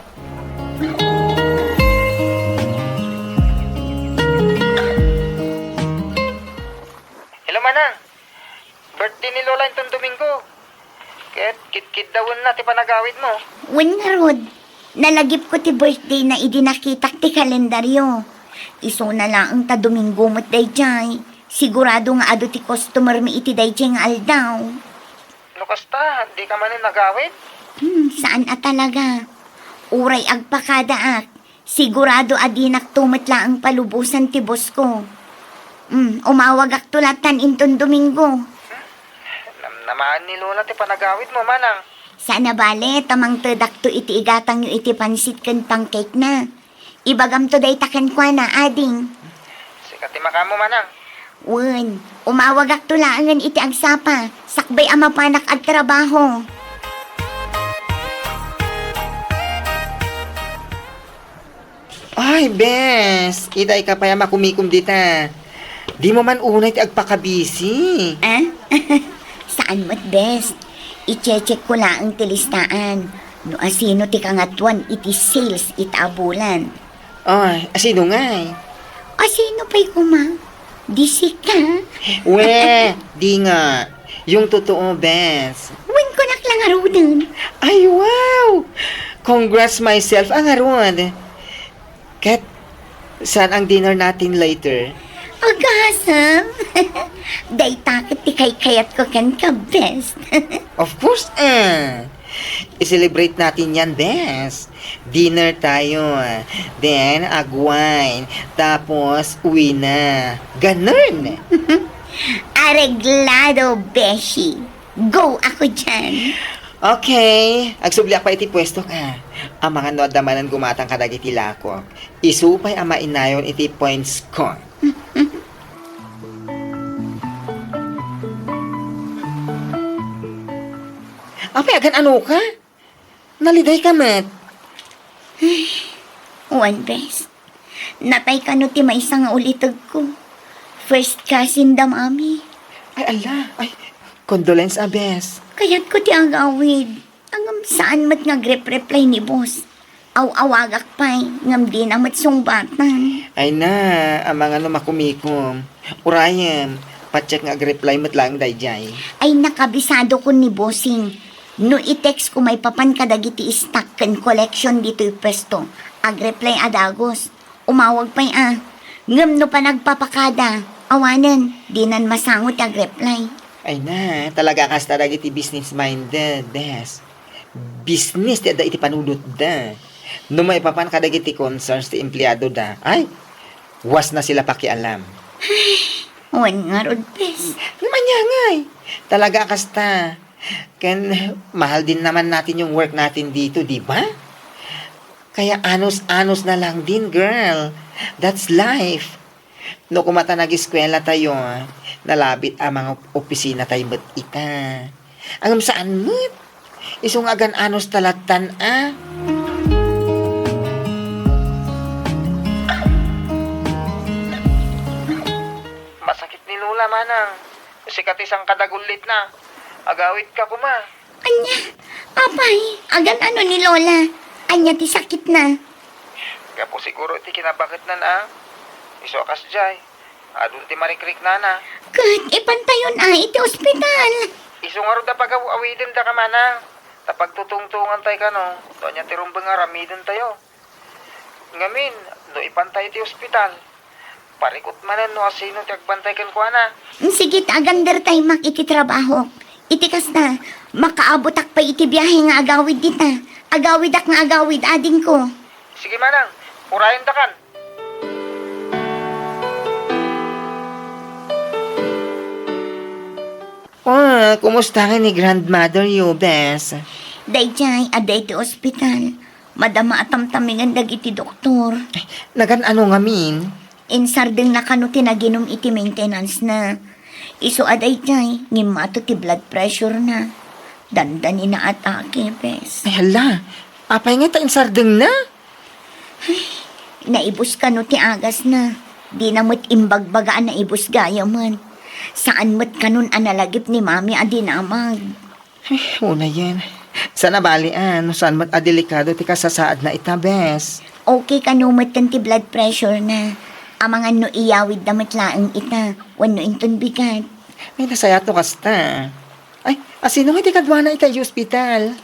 Hello, Manang. Birthday ni Lola inton Domingo. Ket kidkiddawenna ti panagawidmo. Wen ngarud, nalagipko ti birthdayna idi nakitak ti kalendaryo. Isuna laeng ta Domingo met daydiay. Sigurado nga adu ti customermi iti daydiay nga aldaw. No kasta, dika manen agawid? Hmm, saan a talaga. Uray agpakadaak, sigurado a dinakto met laeng palubosan ti boss ko. Hmm, umawagakto latan inton Domingo. Namnamaan ni Lola ti panagawidmo, Manang. Saan a bale, ta mangtedakto iti igatangyo iti pansit ken pancake na. Ibagamto dayta kenkuana, ading. Sika ti makaammo, Manang. Wen, umawagakto laengen iti agsapa, sakbay a mapanak agtrabaho. Ay, bes! Itay ka pay a makumikom dita. Dimo man unay ti agpakabisi. Ah? Saan met, bes? I-check ko laeng ti listaan no asino ti kangatoan iti sales ita a bulan. Ay, asino ngay? Asino pay koma? Di sika? We, di nga. Yung totoo, bes. Wen, kunak la ngaruden. Ay, wow! Congrats myself a ngarud. Ket, saan ang dinner natin later? Agasem! Dayta ket ti kaykayatko kenka, bes. Of course, eh. I-celebrate natin yan, bes. Dinner tayo, then ag-wine, tapos uwi na. Ganun. Areglado, beshi. Go ako dyan. Okay, agsubliak pay iti puesto ka. Amangan no adda manen gumatang kadagiti lakok. Isu pay a mainayon iti points ko. Apay, agan-ano ka? Naliday ka met. Ay, wen, bes. Natay kano ti maysa nga uliteg ko. First cousin da mami. Ay, ala. Ay, condolence, a, bes. Kayat ko ti agawid. Ngem saan met nga agrep-reply ni boss. Aw-awagak pay, ngem dina met sungbatan. Ay na, amangan no makumikom. Urayem, patiek nga agreply met laeng daydiay. Ay, nakabisado kon ni Bossing. No i-text ko maipapan kadagiti stock ken collection ditoy puesto, agreply a dagos. Umawag pay a. Ngem no panagpapakada, awanen, dinan masango ti agreply. Ay na, talaga kasta dagiti business-minded, bes. business ti adda iti panunotda. No maipapan kadagiti concerns ti empleadoda, ay, wasna sila pakialam. Wen ngarud, bes. Ngem ania ngay? Talaga kasta. Ken mahal din naman natin yung work natin dito, di ba? Kaya anos-anos na lang din, girl. That's life. No koma ta nag-eskwela tayo, nalabit a mga opisina tayo met ita. Ngem saan met? Isu nga agan-anos ta lattan a. Masakit ni Lola, Manang. Sika ti sangkadagullitna. Agawidka koma. Ania? Apay, agan-ano ni Lola? Ania ti sakitna? Gapu siguro iti kinabaketnan a. Isu a kasdiay, adun ti marikriknana. Ket ipantayon a iti ospital. Isu ngarud a pagaw-awidenda ka, Manang. Ta pagtutungtongantay kano, no ania ti rumbeng a aramidentayo. Ngamin, no ipantay iti ospital, parikut manen no asino ti agbantay kenkuana. Sige ta agandertay mak iti trabahok. Iti kasta, makaabotak pay iti biahe nga agawid dita. Agawidak nga agawid, adingko. Sige, Manang, urayendakan. Ah, kumusta nga ni grandmother yo, bes? Daydiay, adda iti ospital. Madama a tamtamingen dagiti doktor. Nagan-ano ngamin? Insardengna kano ti naginum iti maintenance na. Isu a daydiay, ngimmato ti blood pressure na. Dandani na atake, bes. Ay, hala. Apay nga ta insardengna? Ay, naibus kano ti agasna. Dina met imbagbaga a naibus gayamen. Saan met kanon a nalagip ni Mami a dinamag. Ay, unayen. Sana bali a, no saan met a delikado ti kasasaadna ita, bes. Okay kano metten ti blood pressure na. Amangan no iyawidda met laeng ita, wenno inton bigat. Ay, nasayaat no kasta. Ay, asino nga ti kaduana ita iti ospital?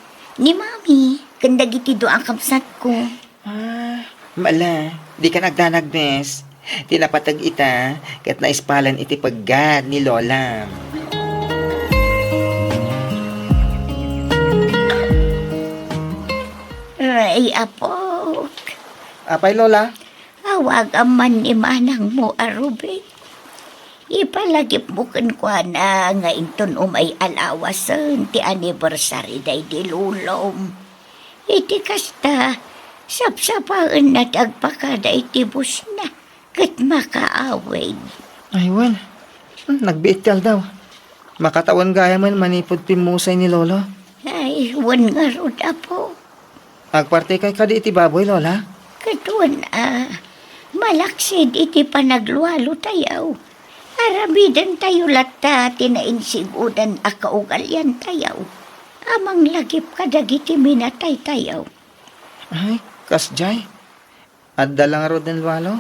Ni Mami, ken dagiti dua a kabsatko. Ah, mala, dikan agdanag, bes. Ti napateg ita, ket naispalen iti peggad ni Lola. Ay, apok. Apay, Lola? Awagam man ni manangmo a Ruby. Ipalagipmo kenkuana nga inton umay a lawasen ti anniversary daydi lolom. Iti kasta, sapsapaenna ti agpakada iti busna ket makaawid. Ay, wen. Hmm, nagbiit ti aldaw. Makatawen gayamen manipud pimmusay ni Lolo. Ay, wen ngarud, Apo. Agpartikay kadi iti baboy, Lola? Ket wen a, malaksid iti panaglualo tayo, aramiden tayo latta ti nainsigodan a kaugalian tayo a manglagip kadagiti minatay tayo. Ay, kasdiay. Adda la ngaruden lualo?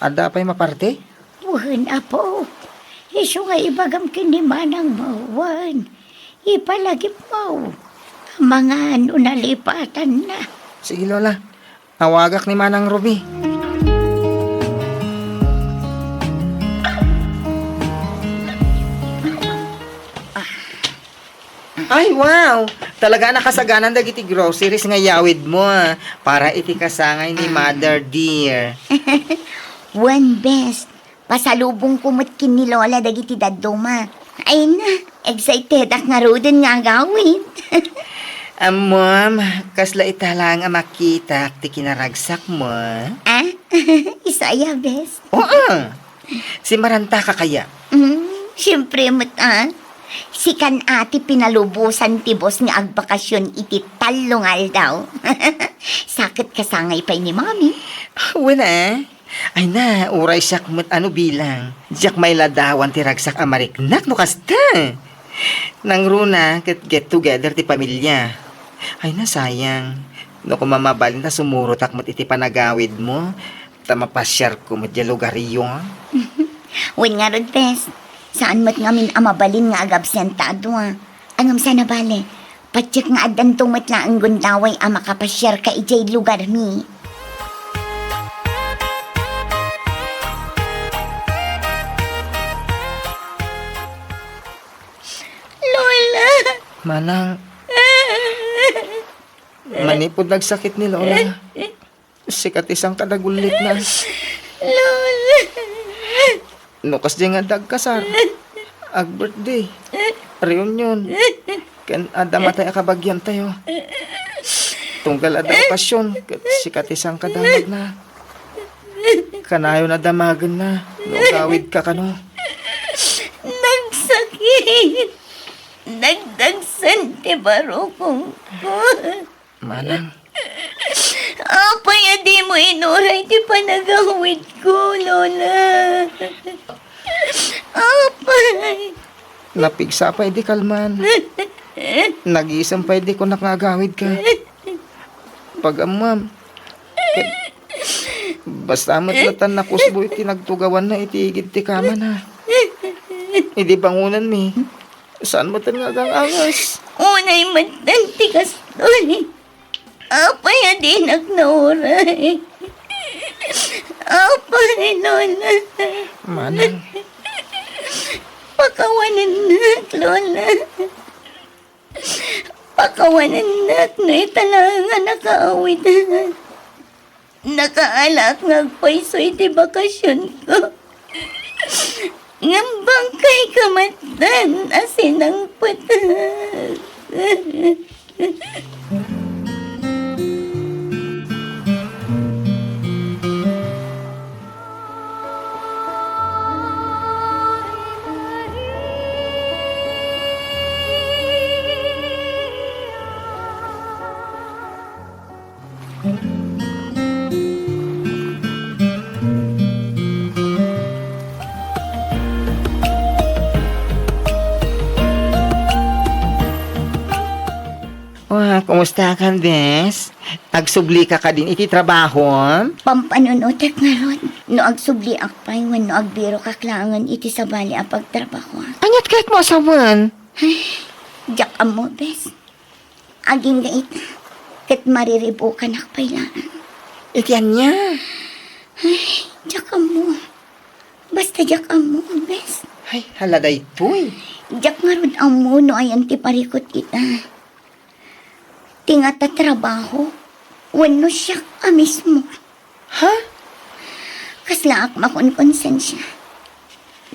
Adda pay maparti? Wen, Apo. Isu nga ibagam ken ni manangmo, wen. Ipalagipmo. Amangan no nalipatanna. Sige, Lola. Awagak ni Manang Ruby. Ay, wow! Talaga a nakasaganan dagiti groceries nga iyawidmo, ah, para iti kasangay ni Mother dear. Wen, bes. Pasalubongko met ken ni Lola dagiti dadduma. Ay na, excitedak ngaruden nga agawid. Ammom, kasla ita laeng a makitak ti kinaragsakmo. Ah? Isu aya, bes? Oo. Simmarantaka kaya? Mm, siempre met, ah. Sikan a ti pinalubosan ti boss nga agbakasyon iti tallo nga aldaw. Sa ket kasangay pay ni Mami. Wen a. Ay na, uray siak met a no bilang. Diak mailadawan ti ragsak a mariknak no kasta. Nangruna ket get together ti pamilya. Ay na, sayang. No koma mabalin ta sumurotak met iti panagawidmo, ta mapasiarko met diay lugaryo. Wen ngarud, bes. Saan met ngamin a mabalin nga agabsentado, ah. Ngem saan a bale, patiek nga addanto met laeng gundaway a makapasiarka idiay lugarmi. Lola! Manang. Manipud nagsakit ni Lola, sika ti sangkadagulitna. Lola. No kasdiay nga adda agkasar, ag-birthday, reunion, ken adda matay a kabagiantayo. Tunggal adda okasyon, ket sika ti sangkadamagna. Kanayon a damagenna no agawidka kano. Nagsakit. Nagdagsen ti barukongko. Manang. Apay a dimo inuray ti panagawidko, Lola? Apay. Napigsa pay di kalman. Nagisem pay di kunak nga agawidka. Pag-ammom. Ket basta met latta nakusbo iti nagtugawanna iti igid ti kamana. Idi bangonenmi, saan metten nga agang-angas. Unay metten ti kastoy. Apay a dinak nauray. Apay, Lola. Manang. Pakawanennak, Lola. Pakawanennak no ita laeng a nakaawid. Nakaalaak nga agpayso iti bakasionko. Ngem bangkayko metten a sinangpetak. Wa, kumusta kan, bes? Agsublika kadin iti trabahom? Pampanunotek ngarud, no agsubliak pay wenno agbirokak laengen iti sabali a pagtrabahoak. Aniat kayatmo a sawen? Ay, diak ammo, bes. Agingga ita, ket mariribukanak pay laeng. Iti ania? Ay, diak ammo. Basta diak ammo, bes. Ay, hala daytoy. Diak ngarud ammo no ayan ti parikut ita. Ti ngata trabaho, wenno siak a mismo. Ha? Kaslaak makonkonsensia.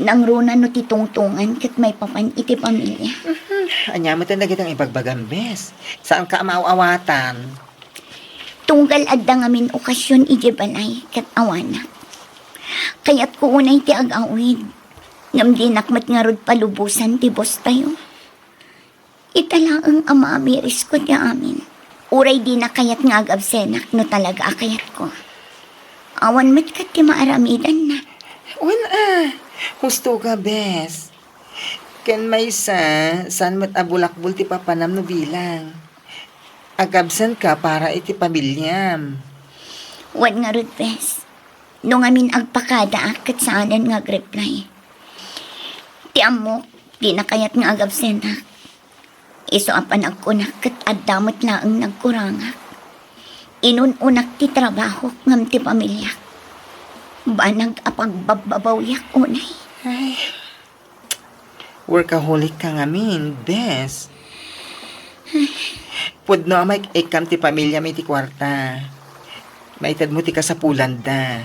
Nangruna no ti tungtongan ket maipapan iti pamilia. Mhm. Ania met dagiti ibagbagam, bes? Saanka a maaw-awatan? Tunggal adda ngamin okasion idiay balay ket awanak. Kayatko unay ti ag-awid, ngem dinak met ngarud palubosan ti bostayo. Ita laeng a maamirisko ti amin. Uray dina kayat nga agabsenak no talaga a kayatko. Awan met ket ti maaramidanna. Wen a, husto ka, bes. Ken maysa, saan met a bulakbol ti papanam no bilang. Agabsen ka para iti pamiliam. Wen ngarud, bes. No ngamin agpakadaak ket saanen nga agreply. Ti ammok, dina kayat nga agabsenak. Isu a panagkunak ket adda met laeng nagkurangak. Inun-unak ti trabahok ngem ti pamiliak. Banag a pagbabbabawiak unay. Ay. Workaholic ka ngamin, bes. Pudno a maik-ikkam ti pamiliam iti kuarta. Maitedmo ti kasapulanda.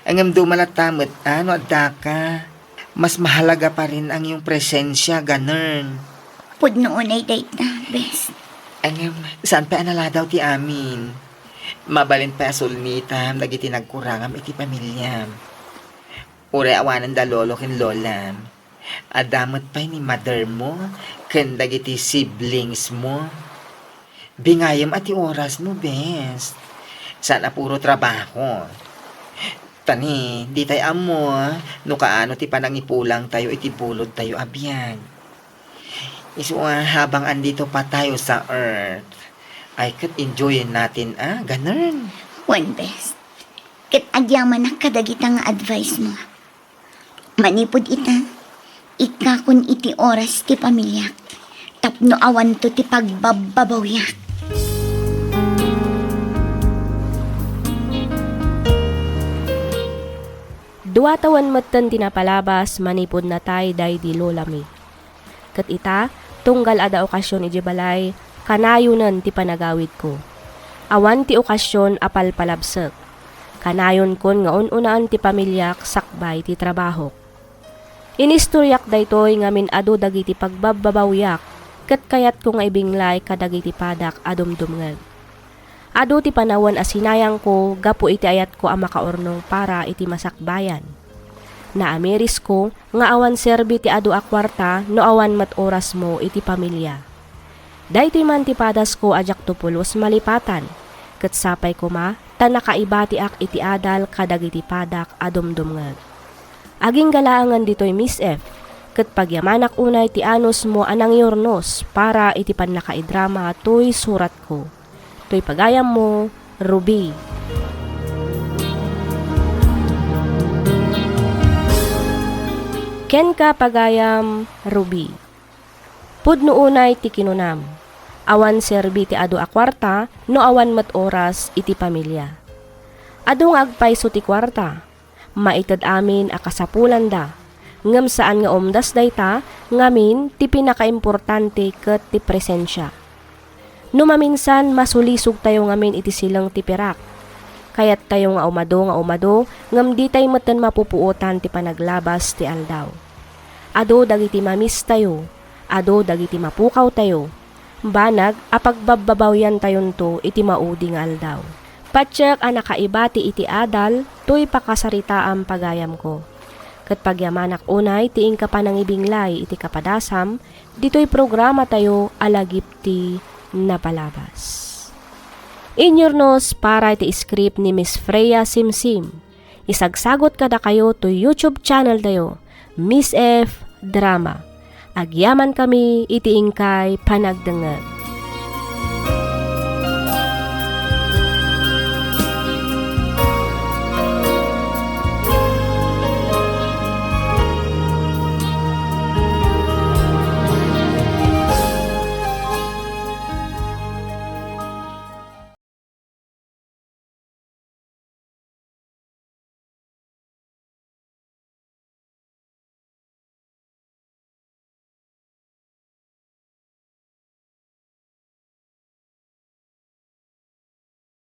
Ngem dumalatta met a no addaka. Mas mahalaga pa rin ang iyong presensya, ganun. Pudno unay dayta, bes. Ngem, saan pay a naladaw ti amin? Mabalin pay a sulmitam dagiti nagkurangam iti pamiliam. Uray awanen da lolo ken lolam. Adda met pay ni mother mo ken dagiti siblings mo. Bingayem a ti oras mo, bes. Saan a puro trabaho. Tani, di tayo ammo no kaano ti panangipulang tayo iti bulod tayo a biag. Isu a habang andito pa tayo sa earth, ay ket enjoyin natin, ah, ganun. Wen, bes. Ket agyamanak kadagita nga advice mo. Manipud ita, ikkakon iti oras ti pamiliak, tapno awanto ti pagbabbabawiak. Dua tawen metten ti napalabas manipud natay daydi lolami. Ket ita, tunggal adda okasion idiay balay, kanayonen ti panagawidko. awan ti okasion a palpalabsek. Kanayonkon nga un-unaen ti pamiliak sakbay ti trabahok. Inistoriak daytoy ngamin adu dagiti pagbabbabawiak ket kayatko nga ibinglay kadagiti padak a dumdumngeg. Adu ti panawen a sinayangko gapu iti ayatko a makaurnong para iti masakbayan. Naamirisko nga awan serbi ti adu a kuarta no awan met orasmo iti pamilia. Daytoy man ti padasko a diakto pulos malipatan, ket sapay koma ta nakaibatiak iti adal kadagiti padak a dumdumngeg. Agingga laengen ditoy, Miss F, ket pagyamanak unay ti anusmo a nangyurnos para iti pannakaidrama toy suratko. Toy pagayammo, Ruby. Kenka, pagayam Ruby. Pudno unay ti kinunam. Awan serbi ti adu a kuarta no awan met oras iti pamilia. Adu nga agpayso ti kuarta. Maited amin a kasapulanda. Ngem saan nga umdas dayta ngamin ti pinakaimportante ket ti presensia. No maminsan, masulisogtayo ngamin iti sileng ti pirak. Kayattayo nga umado nga umado, ngem ditay metten mapupuotan ti panaglabas ti aldaw. Adu dagiti mamistayo, adu dagiti mapukawtayo. Banag a pagbabbabawiantayonto iti maudi nga aldaw. Patiek a nakaibati iti adal toy pakasaritaam, pagayamko. Ket pagyamanak unay ti inka panangibinglay iti kapadasam ditoy programatayo a Lagip ti Napalabas. Inyurnos para iti script ni Miss Freya Simsim. Isagsagot kadakayo toy YouTube channeltayo, Miss F Drama. Agyamankami iti inkay panagdengngeg.